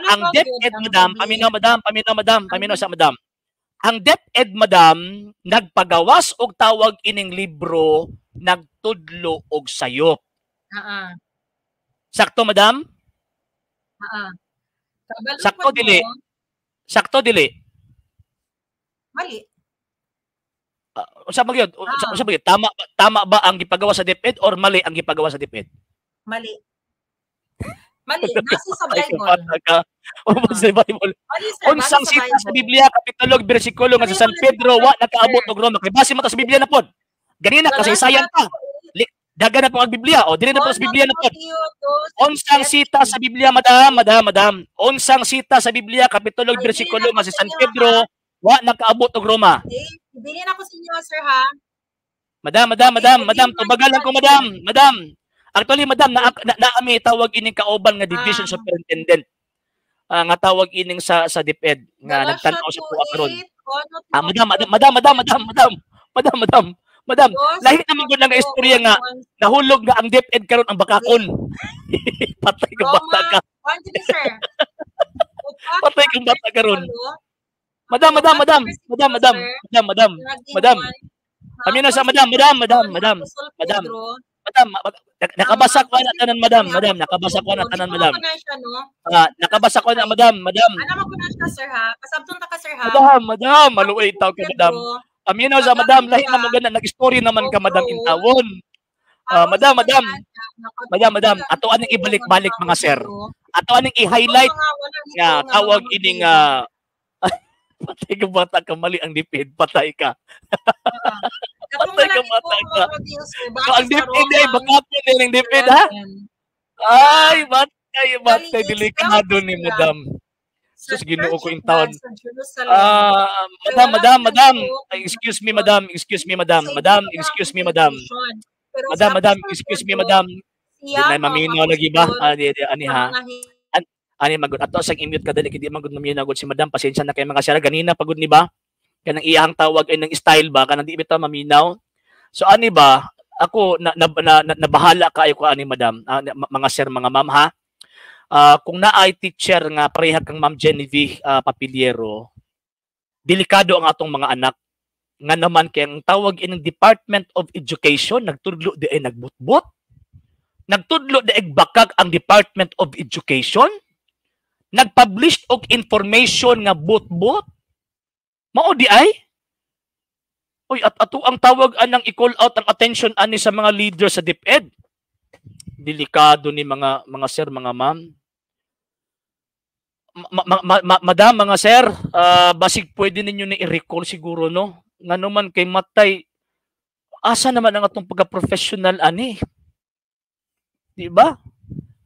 Kabalo Ang ko gyud DepEd, ang madam, problema. Paminaw, madam, paminaw, madam, Ang paminaw sa madam. Ang DepEd, madam, nagpagawas og tawag ining libro, nagtudlo og sayop. Sakto, madam? Oo. Kabalo Sakto pod dili? mo. Sakto dili? Mali. Unsa man gyud? Unsa man gyud? Tama ba ang gipagawa sa DepEd or mali ang gipagawa sa DepEd? Mali. Mali, base sa Ay, Bible. bata ka. O, sa Bible. Mali, sir, base Unsang sa sita sa Bible. Biblia, kapitulo, bersikulo nga sa San Pedro wa nakaabot og Roma? Kay base mo ta sa Biblia na pod. Ganina kasaysayan pa. Dagan na po ang Biblia. O dili na po sa Biblia na pod. Unsang sita sa Biblia, madam, madam, madam? Unsang sita sa Biblia, kapitulo, Ay, bersikulo dili na nga si ko San sa inyo, Pedro wa nakaabot og Roma? Okay, ibilin ako sa inyo, sir, ha? Madam, madam, madam, Okay, madam, dili tubagal lang ko, madam, madam. Actually, madam, na tawag ining kauban nga division superintendent. Nga tawag ining sa DepEd nga Galatia nagtan-aw sa tuwa karon. 2:8, ono Ah, madam, madam, madam, madam, madam, madam, madam, madam, madam. Dos, Lahi naman gud nga istorya nga one, nahulog nga ang DepEd karon ang bakakon. Patay ka bata ka. One, three, sir. Upat, Patay kang bata karon. walo, Madam, madam, madam, madam, madam, madam, madam, naging madam. one. Kami na sa madam, madam, madam, madam, Apostol madam. Pedro, Madam, nakabasa ko na tanan, madam, ni madam, Apostol nakabasa ko na Pedro, tanan, di madam. ko na siya, no? Ah, nakabasa ko na, madam, madam. Ano mo ko na siya, sir, ha? Pasabton ta ka, sir, ha? Madam, madam, maluoy taw ka, madam. Pedro, Aminaw sa madam, lahi na mo gana, nag-story naman ka, madam, intawon. Ah, madam, madam. Madam, madam, ato aning ibalik-balik, mga sir. Ato aning i-highlight nga tawag ining patay ka bata ka, mali ang DepEd, patay ka. Patay ka, bata ka. So ang DepEd ay bakapon din ang DepEd, ha? Ay, batay, batay, delikado ni madam. Sus, Ginoo ko intawon. Ah, madam, madam, madam. Ay, excuse me, madam, excuse me, madam, madam, excuse me, madam. Madam, madam, excuse me, madam. Di na maminaw lagi ba? Ah, di, di, ani ha. Ani magud ato sang i-mute ka dali kay di magud maminaw gud si madam. Pasensya na kay mga sir, ganina pagud ni ba? Kanang iyang tawag ay ng style ba kanang di bitaw maminaw. So ani ba ako na nabahala kaayo ko ani, madam, mga sir, mga ma'am, ha. Kung naay teacher nga pareha kang Ma'am Genevieve Papiliero, delikado ang atong mga anak nga naman kay ang tawag ining Department of Education nagtudlo di ay nagbutbot. Nagtudlo di ay bakag ang Department of Education. Nagpublish og information nga butbot. Mao di ay? Uy, at ato ang tawag anang i-call out ang attention ani sa mga leader sa DepEd. Delikado ni mga sir, mga ma'am. Madam, mga sir, basig pwede ninyo ni i-recall siguro, no? Nga naman kay matay, asa naman ang atong pagka-professional ani? Di ba?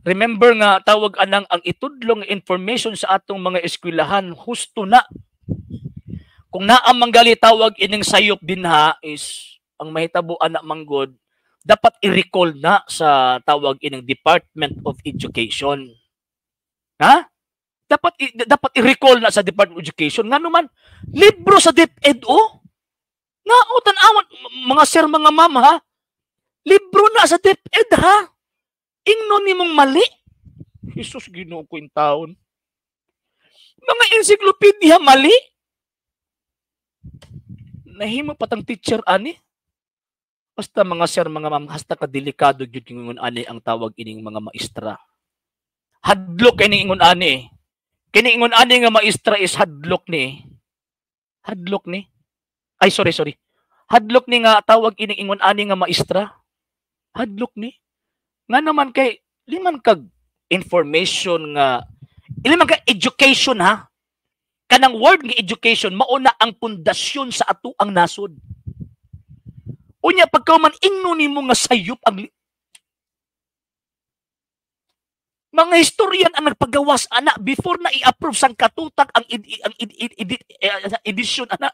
Remember nga tawag anang ang itudlong information sa atong mga eskwelahan husto na. Kung naa manggali tawag ining sayop dinha is ang mahitabo ana manggod dapat i-recall na sa tawag ining Department of Education. Ha? Dapat i-recall na sa Department of Education ngano man libro sa DepEd, oh. Nga o tan-awan mga sir, mga ma'am, ha. Libro na sa DepEd, ha. Ingnon nimong mali. Jesus, Ginoo ko intawon. Mga encyclopedia mali. Nahimo patang teacher ani. Basta mga sir, mga ma'am, hasta ka delikado gyud ingon ani ang tawag ining mga maestra. Hadlok kay ingon ani. Kini ingon ani nga maestra is hadlok ni. Hadlok ni. Ay, sorry, sorry. Hadlok ni nga tawag ining ingon ani nga maestra. Hadlok ni. Nga naman kay liman kag information nga liman ka education, ha. Kanang word nga education mauna ang pundasyon sa ato ang nasod. Unya pagka man ingno nimo nga sayop ang mga historian ang nagpagawas ana before na i-approve sang katutak ang ed, ang ed, ed, edit, edition ana,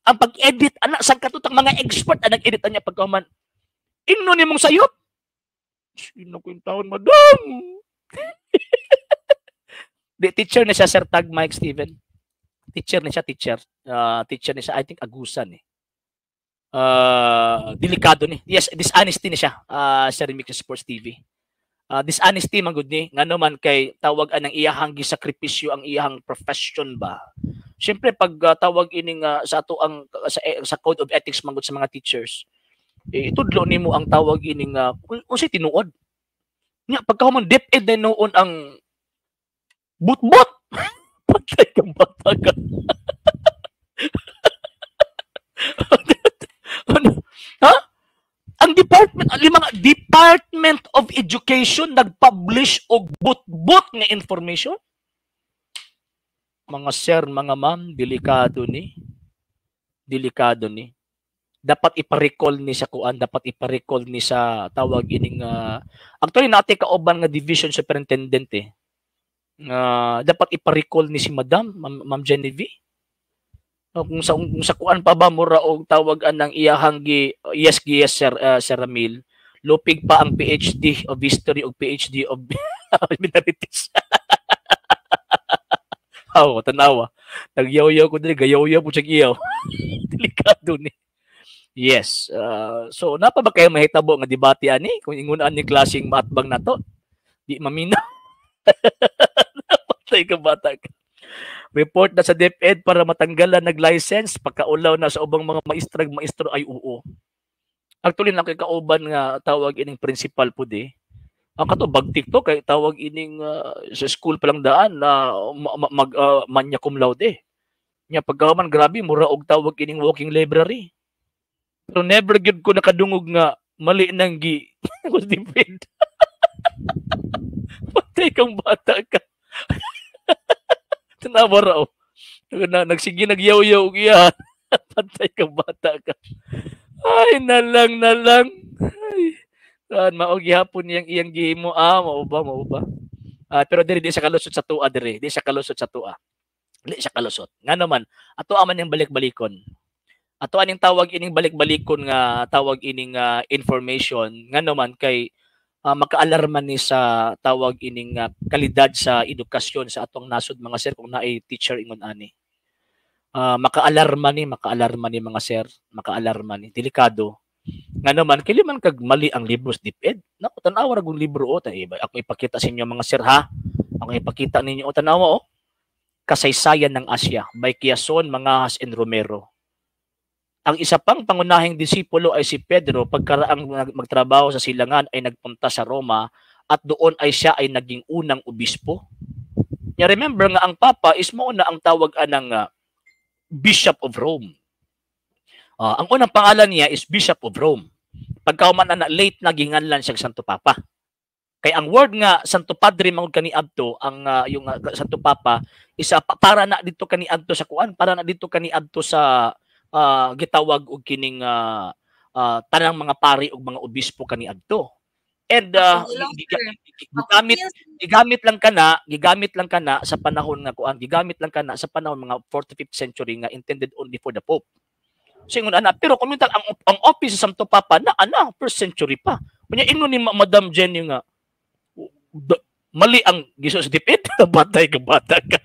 ang pag-edit ana sang katutak, mga expert ang nag-edit anya pagka man ingno nimong sayop. Sino ko yung taon, madam? Di, teacher na siya, Sir Tag Mike Steven. Teacher na siya, teacher. Teacher na siya, I think Agusan eh. Delikado ni. Yes, dishonesty ni siya, Sir Remix Sports TV. Dishonesty man gud ni, ngano man kay tawag anang iyahang gisakripisyo ang iyahang profession ba. Siyempre pag tawag ining sa ato ang sa code of ethics man gud sa mga teachers, eh, itudlo nimo ang tawag ining unsay tinuod. Nya pagkahuman DepEd na noon ang butbot. Patay kang bata ka. Ano? Ha? Ang department, ang limang Department of Education nag-publish og butbot nga information. Mga sir, mga ma'am, delikado ni. Delikado ni. Dapat ipa-recall ni sa kuan, dapat ipa-recall ni sa tawag ining actually nate kauban nga division superintendent eh. Dapat ipa-recall ni si Madam, Ma'am Genevieve. No, kung sa kuan pa ba mura og tawag anang iyahang gi yes gi yes sir, Sir Ramil, lupig pa ang PhD of History ug PhD of Minorities. Aw, tanawa. Nagyaw-yaw ko diri, gayaw-yaw po siya iyaw. Delikado ni. Yes. So napa ba kayo mahitabo nga debate ani kung ingon ani klaseng maatbang nato? Di mamina. Patay ka bata ka. Report na sa DepEd para matanggalan nag-license, pagkaulaw na sa ubang mga maestrag maestro ay oo. Actually na kay kauban nga tawag ining principal pud eh. Ang kato bagtik to kay tawag ining sa school pa lang daan na mag magna cum laude. Nya pagkahuman grabe mura og tawag ining walking library. Pero never gyud ko nakadungog nga mali nang gi was DepEd. Patay kang bata ka. Tanawa ra oh. Na, nagsige nagyaw-yaw og iya. Patay kang bata ka. Ay nalang nalang. Ay. Saan mao gihapon niyang iyang gihimo, mao ba mao ba. Pero diri di sa kalusot sa tua diri, di sa kalusot sa tua. Di siya kalusot. Ngano man ato man yang balik-balikon. Ato aning tawag ining balik-balikon nga tawag ining information, ngano man kay makaalarma ni sa tawag ining kalidad sa edukasyon sa atong nasod mga sir kung naay teacher ingon ani. Makaalarma ni mga sir, makaalarma ni, delikado. Ngano man kili man kag mali ang libro sa DepEd. Nako, tan-awa ra gung libro o, ako ipakita sa inyo mga sir ha. Ako ipakita ninyo o, tan-awa o. Kasaysayan ng Asya by Quiazon, Mangahas and Romero. Ang isa pang pangunahing disipulo ay si Pedro. Pagkaraang magtrabaho sa silangan ay nagpunta sa Roma at doon ay siya ay naging unang obispo. Nya remember nga ang Papa is mao na ang tawag anang Bishop of Rome. Ang unang pangalan niya is Bishop of Rome. Pagkahuman na late naginganlan siya Santo Papa. Kay ang word nga Santo Padre mangud kaniadto ang yung Santo Papa isa para na dito kaniadto sa kuan, para na dito kaniadto sa gitawag og kining tanang mga pari og mga obispo kaniadto. And gigamit lang kana sa panahon nga kuan, gigamit lang kana sa panahon mga 4th to 5th century nga intended only for the Pope. So ingon ana, pero kung ang office sa Santo Papa na ana 1st century pa. Unya ingon ni Madam Jenny nga mali ang giso sa DepEd. Batay ka bata ka.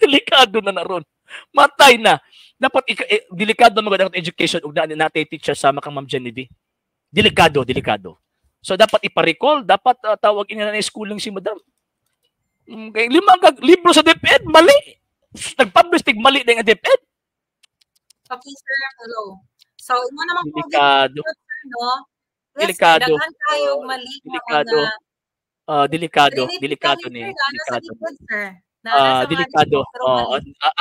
Delikado na naron. Matay na. Dapat delikado magud ang education ug naa natay teacher sama kang Ma'am Genevieve. Delikado, delikado. So dapat ipa-recall, dapat tawag ina na schooling si Madam. Kay lima ka libro sa DepEd mali. Nag-publish tig mali na nga DepEd. Okay sir, hello. So imo naman po delikado. Sir, no? Yes, delikado. Daghan kayo mali delikado. Delikado, delikado ni. Delikado. Delikado.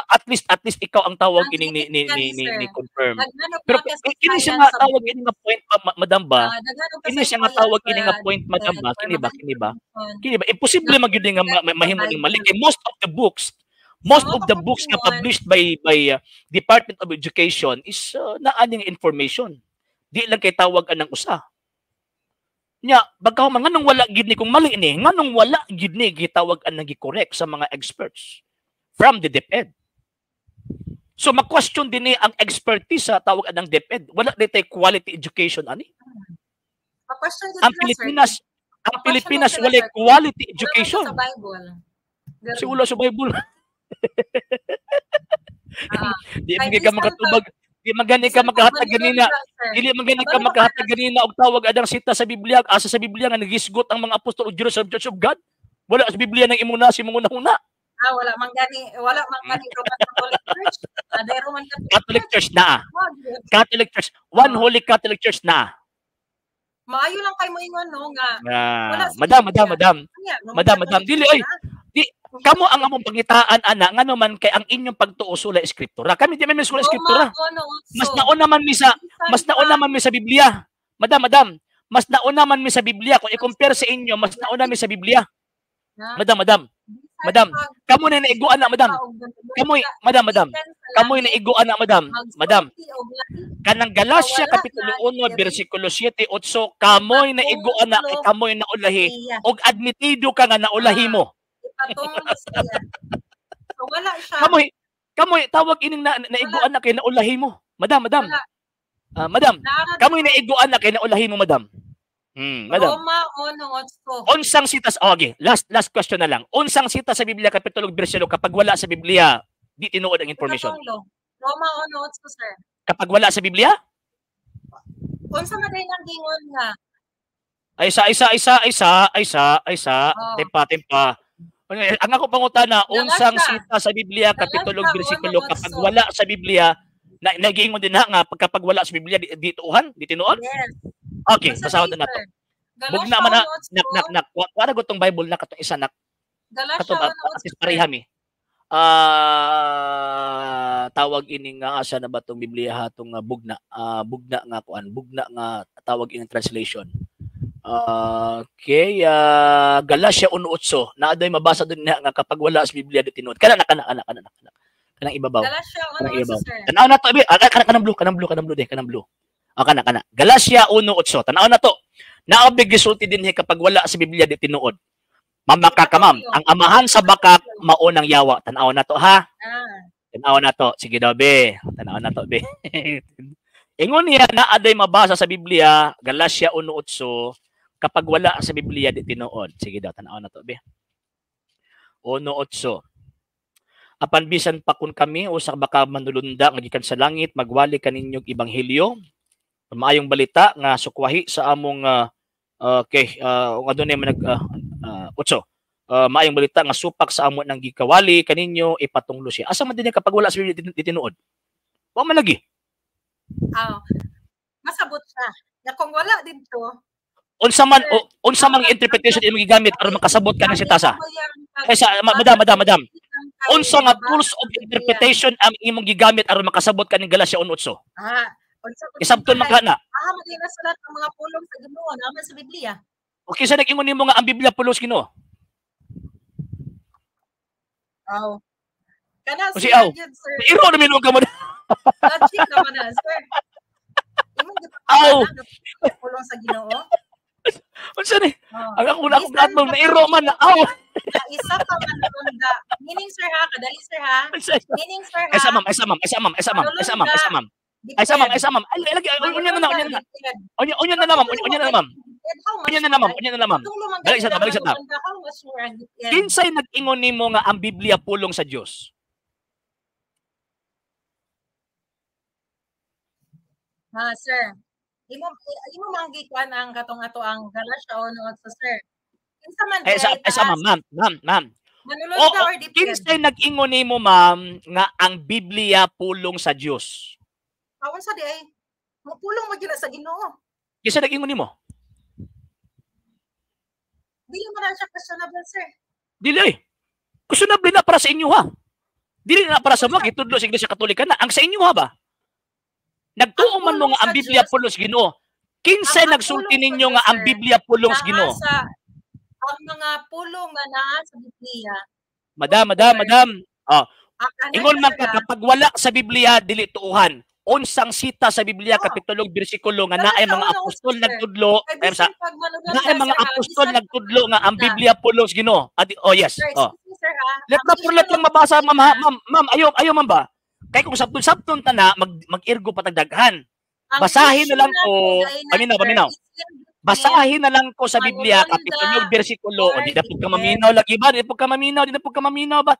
At least ikaw ang tawag ining ni confirm. Pero kini siya nga tawag ini nga point Madam ba? Kini siya nga tawag ini nga point Madam ba? Kini ba? Kini ba? Kini ba? Imposible man gyud nga mahimo ning mali kay most of the books nga published by Department of Education is naa ning information. Di lang kay tawag anang usa. Nya, bagaw man nganong wala gid ni kung mali ni, nganong wala gid ni gitawag anang gi-correct sa mga experts from the DepEd. So ma-question din ni ang expertise sa tawag anang DepEd. Wala di tay quality education ani. Ma-question ang Pilipinas, ang Pilipinas wala quality education. Wala sa Bible. Si wala sa Bible. Di man ka makatubag. Di man gani ka Bisan pag magkahatag ganina. manulunda, sir. Dili man gani ka Kabalo ba ka magkahatag na ganina og tawag adang sita sa Biblia, asa sa Biblia nga nagisgot ang mga apostol og Jerusalem Church of God? Wala sa Biblia nang imong nasi mong una-una. Ah, wala man gani Roman Catholic Church. Ah, dai Roman Catholic Catholic Church. Church naa. Wag yun. Catholic Church, one Oh. holy Catholic Church naa. Maayo lang kay moingon, no, nga wala Ah, sa madam, madam, Biblia. madam. Kanya, Roman Madam, madam, Catholic dili Church oy. na. Di kamo ang among pangitaan ana ngano man kay ang inyong pagtuo sola eskriptura. Kami di man mi sola Roma eskriptura. 1:8. Mas nauna man mi sa Bisan mas nauna pa man mi sa Biblia. Madam, madam, mas nauna man mi sa Biblia kung i-compare sa inyo, mas nauna mi sa Biblia. Na, Madam, madam. bisan Madam, pag kamo na naiguan na, madam. og manulunda, Kamoy, madam, madam. gikan sa Kamoy langit, naiguan na, madam. Madam, magsulti og lahi kanang nga Galatia wala kapitulo na 1 diri bersikulo 7 8, kamoy naiguan na kay ipatunglo kamoy naulahi siya. og admitido ka nga naulahi Ah, mo. ipatunglo siya. So wala siya. Kamoy kamoy tawag ining na, Wala. naiguan na kay naulahi mo. Madam, madam. Wala. Ah, madam, Naara kamoy dito. naiguan na kay naulahi mo, madam. Madam. Roma 1:8. Unsang sitas, oh, okay, last last question na lang. Unsang sita sa Biblia kapitulo ug bersikulo kapag wala sa Biblia, di tinuod ang information? Ipatunglo. Roma 1:8, sir. Kapag wala sa Biblia? Unsa man day nang gingon nga? Ay sa isa isa isa ay sa ay sa Oh. tempa tempa. Ang ako pangutana, unsang Galatia. sita sa Biblia kapitulo ug Galatia bersikulo kapag 1:8. wala sa Biblia, na nagiingon din na nga pag kapag wala sa Biblia di tuuhan, di tinuod? Yes. Okay, Unsa basahon day, na nato. sir? Bugna Galatia man na, 1:8. nak nak nak. Wa na gutong Bible na katong isa nak. Galatia Katong 1:8, at least sir. pareha mi. Tawag ining nga asa na ba tong Biblia ha tong bugna, bugna nga kuan, bugna nga tawag ining translation. Okay, Galatia 1:8. Naa doy mabasa dun na nga kapag wala sa Biblia di tinuod. Kana na kana kana kana kana. Kanang ibabaw. Galatia Kanang 1:8, ibabaw. sir. Tanaw na to, abi. Ah, kana kanang blue, kanang blue, kanang blue de, kanang blue. Ah, kana kana. Galatia 1:8. Tanaw na to. Naabig gisulti dinhi kapag wala sa Biblia di tinuod. Mamaka ka, ma'am. Ipatunglo. Ang amahan sa bakak maunang yawa. Tanaw na to ha. Ah. Tanaw na to. Sige daw be. Tanaw na to be. Ingon niya na aday mabasa sa Biblia, Galatia 1:8, kapag wala sa Biblia di tinuod. Sige daw, tanaw na to be. 1:8. Apan bisan pa kun kami o sa baka manulunda nga gikan sa langit magwali kaninyog ebanghelyo, maayong balita nga sukwahi sa among okay, kung adunay man nag 8. Maayong balita nga supak sa amo nang gikawali kaninyo ipatunglo siya. Asa man din kapag wala sa Biblia di tinuod? Wa man lagi. Ah, masabot siya. Na kung wala didto, Unsa man sir, o, unsa ang mang interpretation imong gigamit aron makasabot ka ang ng sitasa? imo yang pag Kaysa madam, madam, madam. kay Unsa nga nabasa tools sa of Biblia. interpretation ang imong gigamit aron makasabot ka ning Galatia 1:8? Ah, unsa pud Isabton man ka na. Ah, man nasulat ang mga pulong sa Ginoo naman sa Biblia. O kinsa nag-ingon nimo nga ang Biblia pulos Ginoo? Aw. Kana O si siya aw. gyud, sir. Iro na minuog ka mo. Logic naman na, sir. Imong Aw. gipakita na pulong sa Ginoo. Unsa ni? Oh. Ang ako na akong Bisan platform pa na iro man na aw. na isa ka manulunda. Meaning, sir, ha, kadali, sir, ha. Unsa? Meaning, sir, Ay sa ha. ma'am, ay sa ma'am, ay sa ma'am, ay sa ma'am, ay sa ma'am, ay sa ma'am. Ay sa ma'am, ay sa ma'am. Ay lagi unya na na, unya na. Unya unya na na ma'am, unya na na ma'am. Unya na na ma'am, unya na na ma'am. Balik sa ta, balik sa ta. How much more ang DepEd? Kinsay nag-ingon nimo nga ang Biblia pulong sa Dios? Ha, sir. Imo imo man gikuan ang katong ato ang Galatia 1:8, sir. Kinsa man Ay sa diay ay sa taas? ma'am, ma'am, ma'am, ma'am. Manulunda Oo, or DepEd? kinsay nag-ingon nimo ma'am nga ang Biblia pulong sa Dios? Ah, unsa di ay? Mupulong man gyud na sa Ginoo. Kinsa nag-ingon nimo? Dili man na siya questionable, sir. Dili ay. Questionable na para sa inyo ha. Dili na para sa mga gitudlo sa Iglesia Katolika na. Ang sa inyo ha ba? Nagtuo Ang man mo pulong nga ang sa Biblia Diyos, pulong sa Ginoo. Kinsay ang nagsulti pulong sa ninyo Diyos, nga ang sir, Biblia pulong sa naa Ginoo? sa ang mga pulong nga naa sa Biblia. Madam, madam, Sir, madam. Oh, ah, kana ingon siya, man sir, ka ha. kapag wala sa Biblia dili tuuhan. Unsang sita sa Biblia Oh. kapitulo bersikulo nga naay Galatia mga 1:8, apostol sir. nagtudlo Kay ay sa bisan pag manulunda, naay mga sir, ha, apostol bisan pag nagtudlo nga ang manulunda. Biblia pulong sa Ginoo. Adi, oh yes. Sir, Oh. excuse me, sir, ha. Let Ang na for let issue lang mabasa natin, ma'am ha? ha, Ma'am, ma'am ayo ayo ma'am ba? Kay kung sabton-sabton ta na mag-irgo patagdaghan. ang Basahin na issue lang natin ko, dai na, paminaw, sir, paminaw. is in between Basahin na lang ko sa Biblia manulunda kapitulo bersikulo. O or di na pud ka DepEd. maminaw lagi ba? Di na pud ka maminaw, di na pud ka maminaw ba?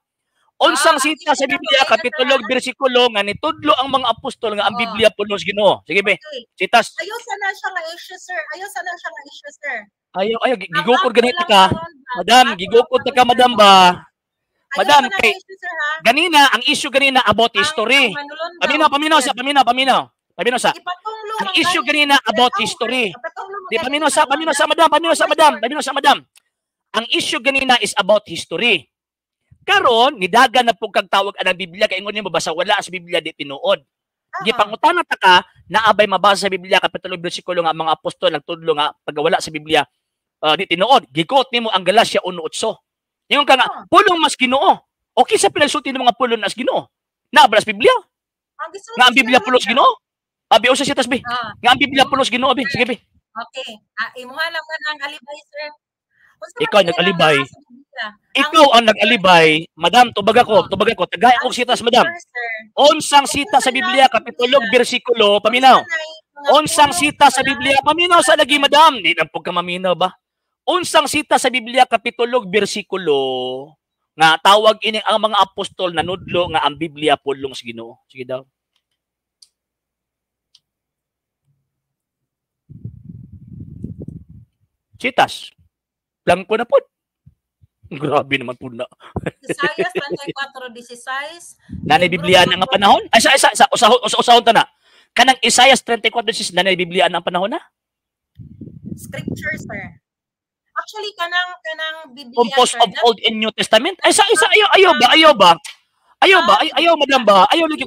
Unsang Ah, ang sita sa issue na Biblia to, kapitulo sir, bersikulo nga nitudlo ang mga apostol nga ang Oo. Biblia pulong sa Ginoo? Sige be, sitas. Ayaw sana siya nga issue, sir. Ayaw sana siya nga issue, sir. Ayaw ayaw Ang gigukod ako ganito lang ka. karon ba, Madam, ako lang gigukod ta karon, ka sir. Madam ba? Ayaw Madam sana kay nga issue, sir, ha. Ganina ang issue ganina about history. Ang manulon daw, Paminaw, paminaw sir. sa, paminaw, paminaw. Paminaw sa. Ipatunglo Ang man issue gani, ganina sir. about Aw, history. ipatunglo man Di gani paminaw sa, sa paminaw sa madam. madam, paminaw sa Verse madam, 4. paminaw sa madam. Ang issue ganina is about history. Karon nidagan na pug kag tawag ang Biblia kay ingon nimo basta wala sa Biblia di tinuod. Gipangutana ta ka naabay mabasa sa Biblia kapitulo bersikulo nga ang mga apostol nagtudlo nga pagwala sa Biblia di tinuod. Gikot nimo ang Galatia 1:8. Ingon ka nga pulong mas Ginoo. O kinsa pinagsulti ng mga pulong nas Ginoo? Naa ba sa Biblia? Ang gisulti Nga ang Biblia sir, pulos Ginoo? Abi usa siya tas bi. Nga ang Biblia pulos Ginoo bi. Sige bi. Okay. Ah, imuha lang man ang alibay, sir. Unsa man Ikaw gani ang nag-alibay. naa sa Biblia? Ang Ikaw ang nag-alibay, madam, tubag ako, tubag ako. Tagay Ang og sitas, madam. scripture, sir. Unsang sita sa Tungkol Biblia sa kapitulo Biblia. bersikulo paminaw. Unsa nay mga Unsang pulong sita sa wala Biblia paminaw sa lagi, madam. Di na pud ka maminaw ba? Unsang sita sa Biblia kapitulo bersikulo nga tawag ini ang mga apostol nanudlo nga ang Biblia pulong sa Ginoo. Sige daw. Sitas. Blanco na pod. Grabe naman po na. Isaias 34:16. Nanay Libro Biblia sa na nga panahon? Ay, sa, usahon, usahon ta na. Kanang Isaias 34:16, nanay Biblia na ang panahon na? Scripture, sir. Actually, kanang Biblia, Composed sir, of Old and New Testament? Ay, sa, ayaw, ayaw ba? Ayaw ba? Ayaw ba? Ay, ayaw, madam ba? Ayaw, lagi.